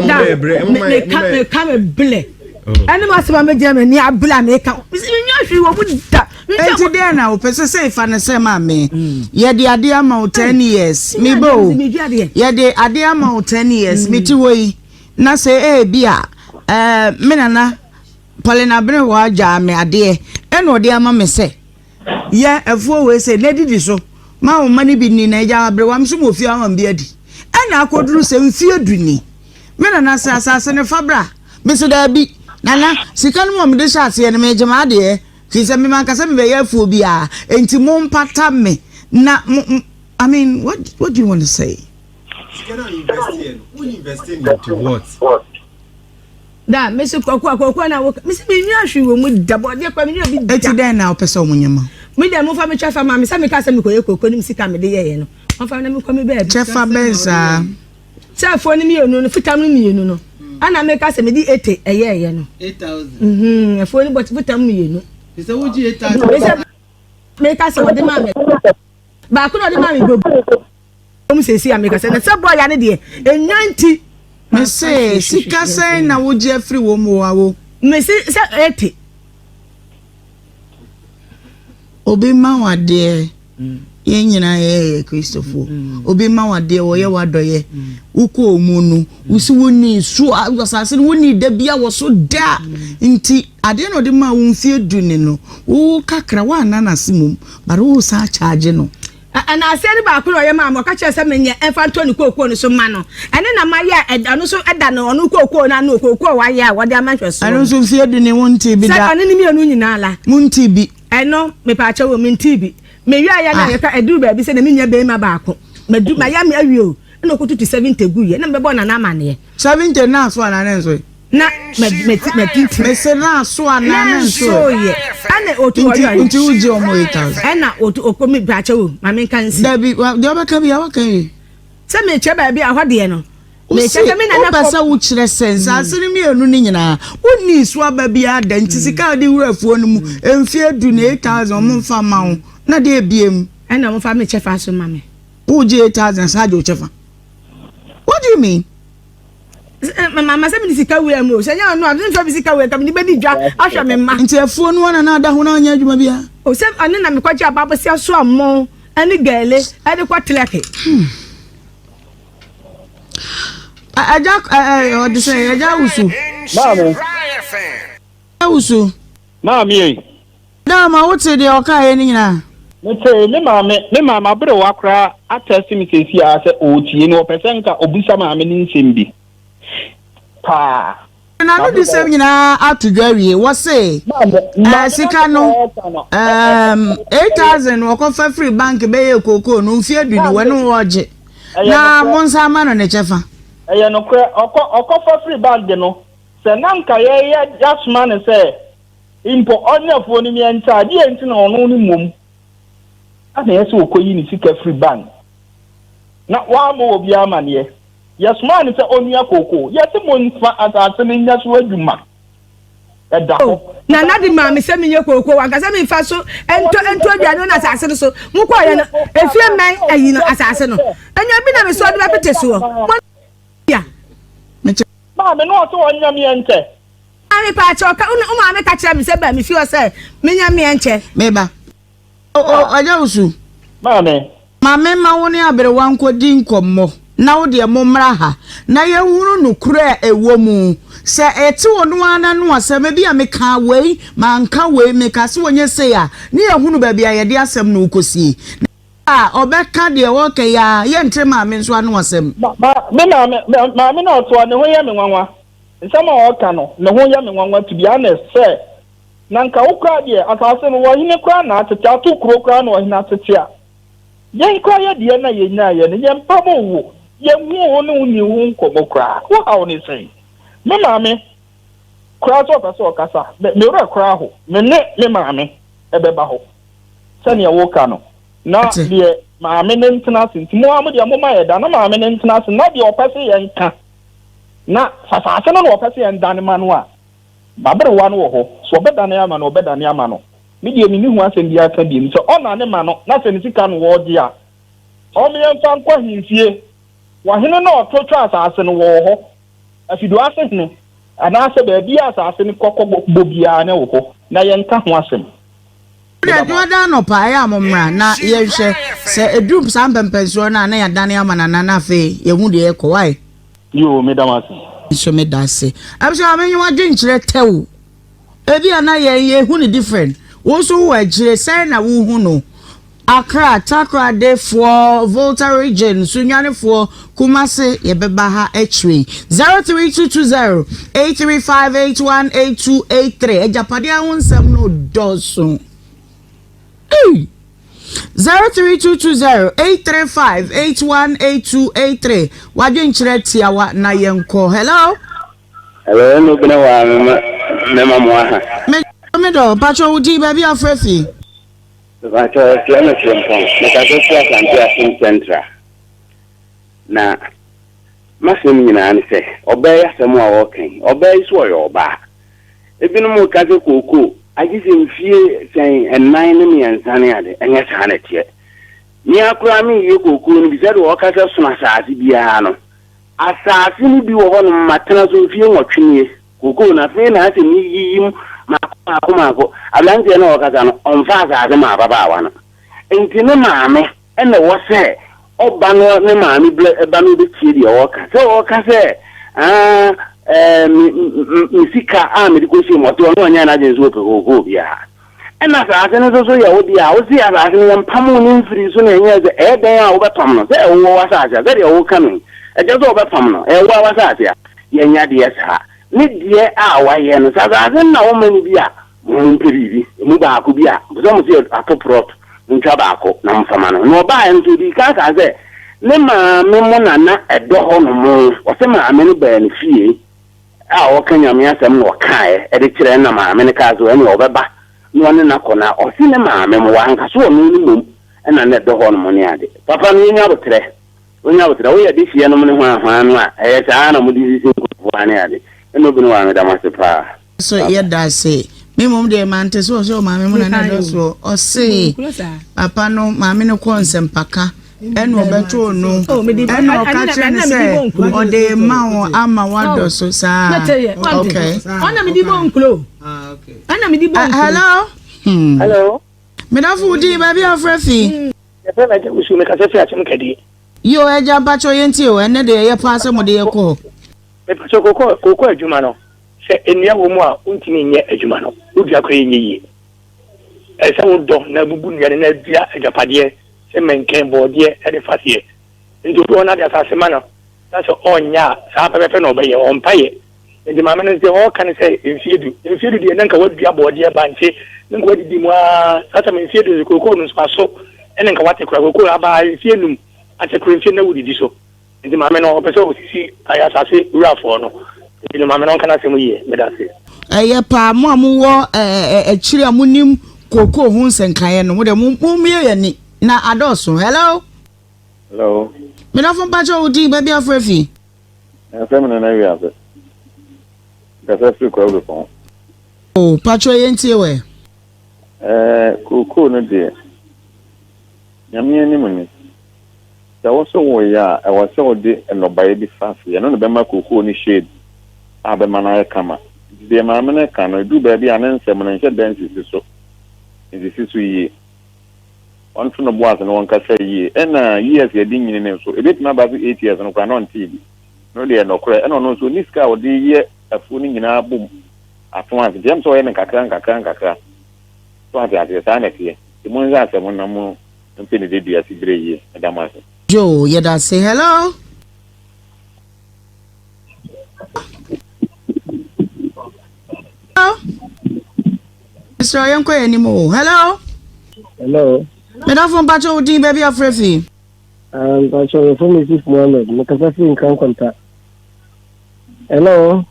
da meka meka me blɛ. Ɛne ma sɛ ma megyina m'ani abere a meka menwa hwee wɔ mu da. Enti deɛ na wopɛ sɛ sɛ fa no sɛ ma me yɛde adeɛ ama wo 10 years mebɛ o yɛde adeɛ ama wo 10 years mete hɔ yi na sɛ ebi a ɛɛ me nana Paulina Berewa gyaa me adeɛ ɛna ɔde ama me sɛ Yɛ afuo wei sei na didi so ma wo mma no bi nni na agya aberewa me nso mewɔ fie ama me bi adi. Ɛna akɔduru sɛ mfeɛ du ni. Me nana se asase no fa bra. Me se daabi. Nana, sika no mu a mede hyɛ aseɛ no megye m'adeɛ firi sɛ me mankasa mebɛyɛ afuo biara enti mompata me na mo, I mean what, what do you want to say? Sika no a invest yɛ no, wo invest into what? Da, me se kwaku a kwaku a na woka. Me se me nua hwee wɔ mu da, bɔdeɛ kora me nua bi da. Eti dɛn na wopɛ sɛ wɔn nyɛ ma wo? Me deɛ momfa me kyɛfa ma me, sɛ meka sɛ mekɔyɛ koko no me sika mede yɛeɛ no, momfa na menkɔ me baabi. Kyɛfa bɛn saa? Sɛ afuo no mmienu no, fitam no mmienu no, ɛna meka sɛ mede ete ɛyɛeɛ no. 8000. Mhm, afuo no bɔ fitam mmienu. Te sɛ wogye 8000. Meka sɛ wɔde maa me. Baako na ɔde maa me bom seesei a meka sɛ na sɛ bɔɔya no deɛ ɛnya nti. Mese sika sɛn na wogye afiri wɔn mu awo. Mese sɛ ɛte. Obi ma wo adeɛ yɛn nyinaa yɛyɛ Kristofoɔ obi ma wo adeɛ wɔyɛ w'adɔyɛ wokɔ mu no wosi wonni so asase no wonni da bi a wɔ so da nti adeɛ na ɔde maa wo mfie du ne no wo kakra woanna n'ase mmom but wo san charge no. Ɛnaaseɛ no baako na ɔyɛ maa me, ɔka kyerɛɛ sɛ menyɛ mfa ntɔ ne kookoo no so mma no. Ɛno na mayɛ a ɛno nso da no ɔno kookoo no ano, kookoo a wayɛ a wɔde ama nhwɛsoɔ Ɛno no. nso mfeɛ du ni wontee bi Sɛ da? ɔne ne mmienu nyinaa la. Montee bi? Ɛno, mepaakyɛw o, mentee bi. Mewiaeɛ no a Ah. yɛka ɛduru baabi sɛ na me nua barima baako, madu, mayɛ me awie o, ɛna ɔkɔtutu 70 guiɛ, na mebɛbɔɔ Nana amaneɛ. 70 no aso anaa ne nsoe? Na mɛtintim. Mese na aso anaa ne nso. Na nso yɛ. Ɛna otu ɔyɔ ayɛ. Nti wogye ɔmo 8,000. Ɛna otu ɔkɔ mi baakyɛ wo maame nka nsi. Dabi deɛ ɔbɛka bi a waka wie. Sɛ mekyerɛ baabi a hɔ deɛ no. Wosi wopɛ sɛ wokyerɛ sɛ nsaase no mmienu no nyinaa wonni so aba biara da nti sika a wode wura afuo no mu mfeɛ du na 8,000 ɔmo nfa ma wo na deɛ ebiem. Ɛna ɔmo fa me kyɛfa so ma me. Wogye 8,000 saa gye wo kyɛfa. What do you mean? Mama sɛ mede sika wura mu o, sɛ nyɛ ɔno a memfa me sika wura nka mede bɛdi dwa ahwɛ me mma. Nti afuo no ara na ada ho na ɔnyɛ adwuma biara? O sɛ ɔne na mekɔgye ababosea so ammɔn ne gɛle de kɔ trɛke. Agya ɔde sɛ agya awusu. Maame. Awusu. Maame ei. Dama wote deɛ ɔkaeɛ no nyinaa? Metee, me maame, me maame aberewa koraa atɛste me seesei ara sɛ ɔretie no, ɔpɛ sɛ nka ɔbisa maame no nsɛm bi paa. N'anodisɛm nyinaa ato dwa awie, wɔse eh, sika no um, 8000 wɔkɔfa firi bank bɛyɛ kookoo no mfeɛ du ni wɔne wɔgye na monsan ma no ne kyɛfa. Ɛyɛ nokorɛ, ɔkɔ ɔkɔfa firi bank no, sɛ na nka yɛyɛ yɛasoma no sɛ Mpo ɔne afuo no mmiɛnsa a, deɛn nti na ɔno no mmom na ɛyɛ sɛ ɔkɔyi ne sika firi bank na wammɔ obiara amaneɛ? Yɛsomaa no sɛ ɔnnua kookoo. Yɛse momfa asase no nyɛ so adwuma. Ɛda hɔ. Nana de maa me sɛ menyɛ kookoo, wanka sɛ memfa so ntɔ ntɔ aduane wɔ n'asase no so. Mokɔeɛ no, efie mmɛn ayi no asase no. Ɛnyɛ bi na me so ɔde bɛpete soɔ. Mo ya. Maame no ɔse ɔnyɛ meɛ nkyɛ. Maame paakyɛw ka wo maame ka kyerɛ me sɛ ba me fie hɔ sɛ menya meɛ nkyɛ. Me ba. O o agya wusu. Maame. Ma me ma wo ne aberewa nkɔdi nkɔmmɔ. Na wo deɛ mommra ha na yɛnhunu nokorɛ a ɛwɔ mu. Sɛ ɛte ɔno ara n'ano asɛm, ebia mekaa wei, manka wei, mekaa sɛ wɔnyɛ sei a, ne yɛahunu baabi a yɛde asɛm no rekɔsie. Na a ɔbɛka deɛ ɔreka yi ara, yɛnte maame nso ano asɛm. Ma, ma, me maame, me maame na ɔte hɔ, ne ho yɛ me nwanwa. Nsɛm a ɔreka no, ne ho yɛ me nwanwa to be honest sɛ, na nka wo koraa deɛ, asase no, ɔhene koraa na atete, ato kuro koraa na ɔhene atete a, Yɛn koraa yɛ deɛ na yɛnyaeɛ no, yɛmpam wo, yɛnhuu wo ne wo nnii ho nkɔmmɔ koraa. Wo haw ne sɛn? Me maame koraa sɛ ɔpɛ sɛ ɔkasa, me, me werɛ koraa ho. Me ne me maame bɛba hɔ sɛdeɛ woka no, na deɛ maame no ntena ase nti, mo ara mo deɛ momma yɛda na maame no ntena ase na deɛ ɔpɛ sɛ yɛnka, na sɛ asase no na ɔpɛ sɛ yɛndane ma no a, M'aberewa no wɔ hɔ, sɛ ɔbɛdane ama no a, ɔbɛdane ama no. Me deɛ menni ho asɛm biara ka biom. Sɛ ɔnane ma no na sɛ ne sika no ɔregye a, ɔmma yɛmfa nkɔ ahemfie. Ɔhene no a ɔto twa asase no, wɔwɔ hɔ. Afiduase hene, anaasɛ baabi a asase no kɔ kɔbɔ biara no wɔ hɔ, na yɛnka ho asɛm. Meda mo ase. Anɔpa ɛyɛ a mommra na yɛnhwɛ sɛ ɛduru saa mpɛmpɛnsoɔ no a na yɛadane ama Nana na afei yɛhu deɛ ɛkɔ wae. Yoo meda mo ase. Nso meda ase. Abusua maame nye w'adwenkyerɛ tɛw. Ebi a na yɛn yɛhu no different. Wo nso wowɔ akyire sɛn na wohu no? Accra, Takoradi foɔ, Volta region, Sunyani foɔ, Kumasi yɛbɛba ha akyire yi. 03220 835 818283 Agyapadeɛ ho nsɛm no dɔɔso. Ei! 03220 835 818283 W'adwenkyerɛ tiawa na yɛnkɔ. Hello? Hello, ɛna obi na wa mema mema mo aha. Me me dɔ, mpatsɔ wo din baabi afrɛ fi. Mpatsɔ ɛfrɛ me Frimpong, mekasa firi Asante Akim Central. Na m'asɛm nyinaa ne sɛ, ɔbaa yi asɛm a ɔreka yi, ɔbaa yi so ɔyɛ ɔbaa. Ebinom reka sɛ kookoo, agye sɛ mfie sɛn nnan ne mmiɛnsa ne ade, ɛnyɛ saa na ɛteɛ. Me ara koraa meyɛ kookoo no bi, sɛdeɛ wɔka sɛ sono asaase biara no, asaase no bi wɔ hɔnom matena so mfie nwɔtwe nie, kookoo no afei na asɛ meyiyi mu maako maako maako. Aberanteɛ no a ɔrekasa no, ɔmfa asaase ma ababaawa no. Enti ne maame na ɛwɔ sɛ ɔba no ne maame brɛ ba no bɛtie deɛ ɔreka. Sɛ ɔreka sɛ, ah, eh, me, me sika a mede kɔsie mu, ɔte ɔno ɔnyɛ n'adwene sɛ ɔpɛ kookoo biara. Ɛna asase no nso so yɛ wo deɛ a, wose asase no yɛmpam wo ne mfiri so na ɛnyɛ sɛ ɛyɛ dɛn a wobɛpam no, sɛ ɛwowɔ w'asase a, sɛdeɛ woka no yi, ɛkyɛ sɛ wobɛpam no, ɛyɛ wo ara w'asase a, yɛnyɛ adeɛ saa. Ne deɛ a wayɛ no, sɛ asase no na woma no bi a, Mompɛ biribi, emu baako bi a, mopɛ sɛ mo se ato prɔt, montwa baako na momfa ma no. Na ɔbaeɛ no nso, ɔdii kan kaa sɛ, ne maame mo na na ɛdɔ hɔ nom. Ɔse maame no baa ne fie a ɔreka Nyame asɛm na ɔkaeɛ de kyerɛɛ no na maame no kaa sɛ ɛneɛ ɔbɛba na ɔne no akɔ. Na ɔse ne maame mo, wanka sɛ ɔno no mmom na na ɛdɔ hɔ nom ne ade. Papa no yɛnya aboterɛ, ɔnya aboterɛ. Woyɛ dehyeɛ nom ne hwanhwan no a, ɛyɛ saa na mode sisi nkurɔfoɔ ne ade. Ɛna obi no waa meda mo ase paa. So yɛda ase. Me mmom deɛ mante so ɔsɛ ɔmaame mu na na ɛdɔ soɔ. Ɔse papa no maame no kɔ nsɛmpaka ɛna ɔbɛtoo no ɛna ɔka kyerɛ no sɛ ɔde ma wo ama wadɔ so saa. Okay. Ɔna mede bɔ nkuro. Ɔna mede bɔ nkuro. Hello. Hello. Medafo wo din baabi a wofrɛ fi. Yɛfrɛ me Agya Wusu mekasa firi Akyem Kadie. Yoo agya mpakyɛw yɛntie o ɛnnɛ deɛ ɛyɛ paa sɛ mode yɛ kɔ hɔ. Mepakyɛw kooko kooko adwuma no Sɛ nnua wɔ mu a, wontumi nyɛ adwuma no. Wodua koraa ɛnyɛ yie. Ɛsɛ sɛ wodɔ na abubu nnua no na adua agyapadeɛ sɛ mɛnkɛn, bɔɔdeɛ ne faseɛ. Nti obi wɔ hɔ na ade asase ma no na sɛ ɔnyɛ a, saa pɛpɛpɛ na ɔbɛyɛ, ɔmpa yɛ. Nti maame no deɛ ɔreka ne sɛ mfeɛ du. Mfeɛ du deɛ na nka wadua bɔɔdeɛ, bankye, na nka wadidi mu ara. Saa tam mfeɛ du nso kookoo no nso aso ɛna nka wate koraa. Kookoo aba mfeɛ num, akyɛ koraa mfeɛ na wodidi so. Nti maame no ɔpɛ sɛ ɔsisi ayɛ asase wurafoɔ no nti no maame no ɔnka n'asɛm yie medase. Ɛyɛ paa mo a mowɔ akyiri a monim kookoo ho nsɛnkaeɛ no mo deɛ mommue yɛn ani na adɔɔso. Hello. Hello. Medɔfo mpakyɛ wo din baabi afrɛ fi. Yɛfrɛ me Nana Wiase. Nkasa firi Kwawu Bepɔn. Oh, pakyɛ yɛntie wɛ. Ɛɛ kookoo no deɛ Nyame anim ni. Sɛ wo nso woreyɛ a, ɛwɔ sɛ wode nnɔbaeɛ bi fa aseɛ. Ɛno na ɛbɛma kookoo no shade a ɛbɛma no ayɛ kama. Nti deɛ maame no reka no, ɛduru baabi a ne nsɛm no nhyɛ da nsisi so, nsisi so yie. Ɔnto no bo ase na ɔnkasa yie. Ɛna years a yɛde nyini no nso, ɛbɛtumi aba sɛ 8 years no koraa na ɔntee bi. Ɛno deɛ ɛyɛ nɔkorɛ. Ɛna ɔno nso ɔnni sika a ɔde yɛ afuo no nyinaa bom ato ase. Nti ɛm sɛ ɔyɛ no nkakra nkakra nkakra. So ate aseɛ? Saa na ɛteɛ. Nti monhwɛ asɛm no na mo mpɛ ne dedua si berɛ yie. Meda mo ase. Yoo yɛdase hello. Hello. Mesrɛ yɛnkɔ yɛn anim o. Hello. Hello. Medafo mpakyɛ wo din baabi afrɛ fi. Ah, mpakyɛ yɛfrɛ me Yusuf Mohammed. Mekasa fi Nkran Kwanta. Hello.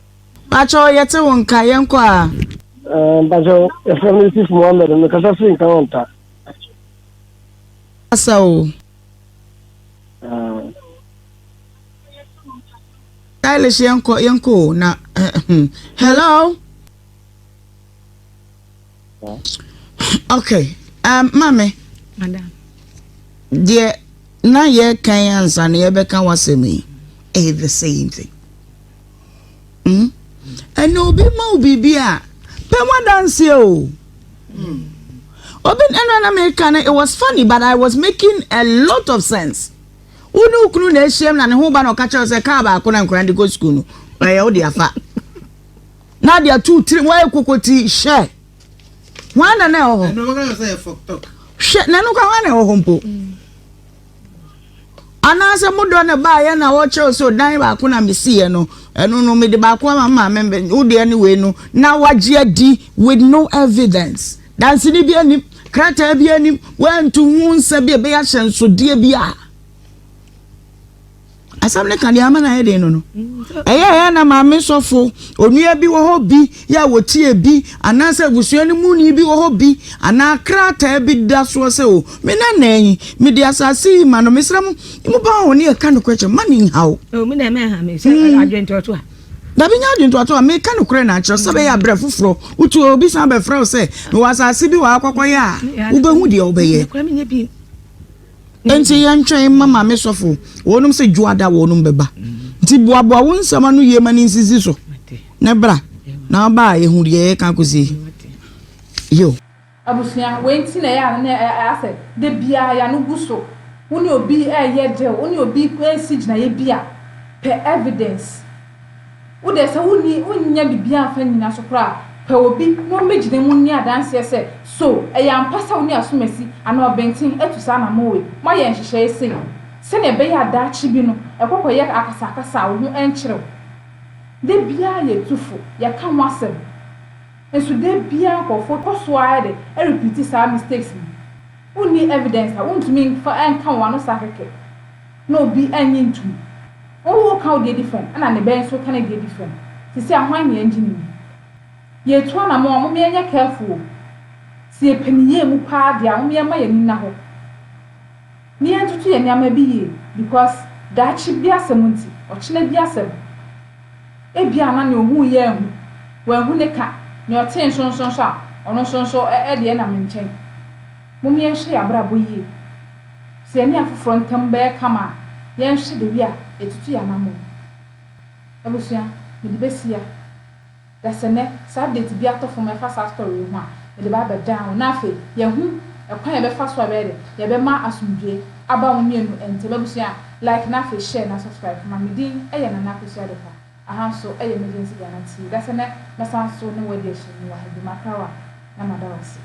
Mpakyɛ yɛte wo nka yɛnkɔ a. Ah, mpakyɛ yɛfrɛ me Yusuf Mohammed. Mekasa fi Nkran Kwanta. Asa o. Ah. Stylish yɛnkɔ yɛnkɔ o na hello. Okay, um, maame. Madam. Deɛ na yɛkan ansa na yɛbɛka w'asɛm yi, ɛyɛ the same thing. Mm? Ɛna obi ma wo biribi a, pɛ ho adanseɛ o. Obi ɛna na meka no, it was funny but I was making a lot of sense. Wo ne wo kunu na ahyiam na ne ho ba na ɔka kyerɛ wo sɛ kaa baako na nkwadaa de kɔ sukuu no, ɛyɛ wo de afa. Na de ato wo tirim, woayɛ kokoti hyɛ. Hwan na na ɛwɔ hɔ? Hwɛ, na ɛno kora hwan na ɛwɔ hɔ mpo? Anaasɛ mo dɔ na baayɛ na wɔkyerɛw sɛ dan baako na mesiiɛ no, ɛno no mede baako ama maame, wo deɛ ne wei no, na wagye adi with no evidence. Danseni bi anim, krataa bi anim, wantu ho nsa bi a ɛbɛyɛ ahyɛnsodeɛ bi a. Asɛm no ka deɛ ama no ayɛ den no no. Ɛyɛ ɛyɛ na maame sɔfo, onua bi wɔ hɔ bi yɛ a wɔtie bi, anaasɛ abusua no muni bi wɔ hɔ bi, anaa krataa bi da soɔ sɛ o, me nana yi, mede asase yi ma no, mesrɛ mo, mo ba hɔ ne yɛka nokorɛ kyerɛ, ma ne nhaw. O, me na ɛmɛ ha me, sɛ hmm. adwentoatoa. Dabi nyɛ adwentoatoa, meka nokorɛ na akyerɛ sɛ bɛyɛ abrɛ foforɔ, wotu obi san bɛfrɛ wo sɛ, mewɔ asase bi wɔ akɔkɔyɛ a, wobɛhu deɛ wobɛyɛ. Enti yɛntwɛn mma Maame Sɔfo, wɔnom sɛ Dwoada wɔnom bɛba. Nti boaboa wo nsɛm ano yie ma no nsisi so na bra. Na woba a yɛhu deɛ yɛka akɔsi. Yo. Abusua, wei nti na ɛyɛ a na asɛ da biara yɛn ano gu so. Wo ne obi reyɛ deal, wo ne obi resi gyinaeɛ bi a, pɛ evidence. Wo deɛ sɛ wonni wonnya biribiara mfa nnyina so koraa a, pɛ obi na ɔmmɛgyina mu nni adanseɛ sɛ, so ɛyɛ ampa sɛ wo ne asomasi anaa ɔbenten atu saa anammɔn wei? Moayɛ nhyehyɛeɛ sei? Sɛdeɛ ɛbɛyɛ a daakye bi no, ɛkɔ kɔyɛ akasakasa a wo ho nkyere wo. Da biara yɛtu fo, yɛka ho asɛm, nso da biara nkurɔfoɔ kɔ so ara de repeat saa mistakes no. Wonni evidence a, wontumi mfa nka wɔn ano saa kɛkɛ. na obi annye ntum. Wo wo ka wo deɛ different ɛna ne bɛ nso ka ne deɛ different. Sisi a hwan na yɛngye no nni? Yɛretu anamɔn a mom yɛnyɛ careful o. Sɛ yɛpɛ ne yie mu paa deɛ a mom yɛmma yɛn ani nna hɔ na yɛntoto yɛn nneɛma bi yie because daakye bi asɛm nti, ɔkyena bi asɛm. Ebia na nea ohuu yɛ anhu, wanhu ne ka, nea ɔtee nso nso nso a ɔno nso nso deɛ nam nkyɛn. Mom yɛnhwɛ yɛn abrabɔ yie. Sɛ yɛne afoforɔ ntam bɛyɛ kama a, yɛnhwɛ baabi a yɛtutu yɛn anammɔn. Abusua, mede bɛsi ha. Da sɛ nnɛ, sɛ update bi atɔ fam ɛfa saa story yi ho a, mede ba abɛdan wo na afei yɛahu ɛkwan a yɛbɛfa so a yɛbɛyɛ dɛ, yɛbɛma asomdwoeɛ aba mo mmienu ntam. Abusua, like na afei share na subscribe ma me. Din yɛ Nana Akosua Adepa. Aha nso yɛ Emergency Ghana TV. Da sɛ nnɛ, mɛsan so ne wo adi ahyɛmu wɔ ha bio. Makrawa na mada wo ase.